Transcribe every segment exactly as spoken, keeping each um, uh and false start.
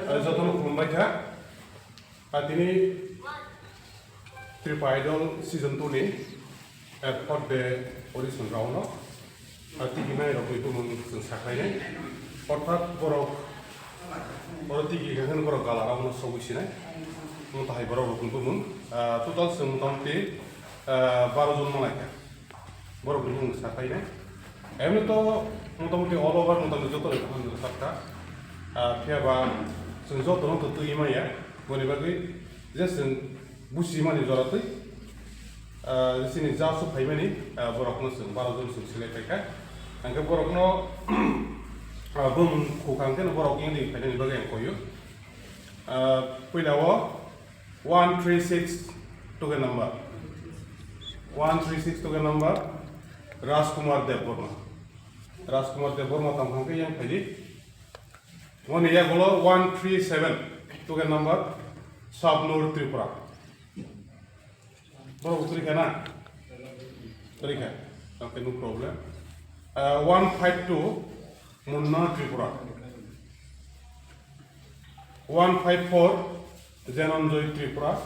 Jotono khulumbai kha. Ah, tini Tripura Idol season two ni, eh, fourth day audition round o, ah, tigi nai rok ni bumung chwng saklainai. Orthat borok, oro tigi kha khe borok gala round o sogwi sinai. Mo tahai borok rok ni bumung, ah, total chwng motamoti, ah, baro jon manai kha. Borok ni bumung saklainai. Emni to motamoti all over motamoti joto ni kaham ni sakha. Ah, phiya ba chwng joto no to twi maya. Boni bagwi je chwng busi mani jora twi, ah, chini ja su phaimani, ah, borok no chwng baro jon chwng select khaikha. Hwnkhe borok no, ah, bumung khukha hwnkhe borok yang di phainani bagwi ang koyo. Ah, puila o one three six token number. One three six token number Rajkumar Debbarma. Rajkumar Debbarma tong kha hwnkhe yang phaidi. Moni yagulo one three seven token number Sabnur Tripura. Borok kwrwi kha na? Kwrwi kha. Okay, no problem. Uh, one five two Munna Tripura. One five four Jananjoy Tripura.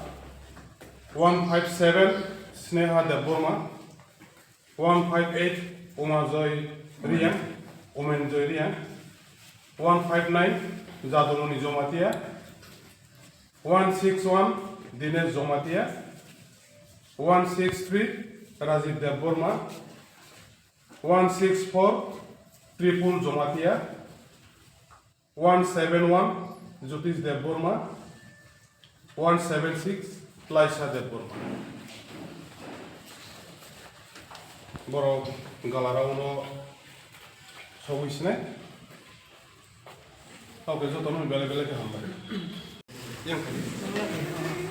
One five seven Sneha Debbarma. One five eight Umajoy Riang, Umenjoy Riang. One five nine Jadumoni Jomatia. One six one Dinesh Jomatia. One six three Rajiv Debbarma. One six four Tripul Jomatia. One seven one Jyotish Debbarma. One seven six Laisa Debbarma. Borok galarao no sogwi sinai. Oke, jotono bele bele khe hambai. Yang khai.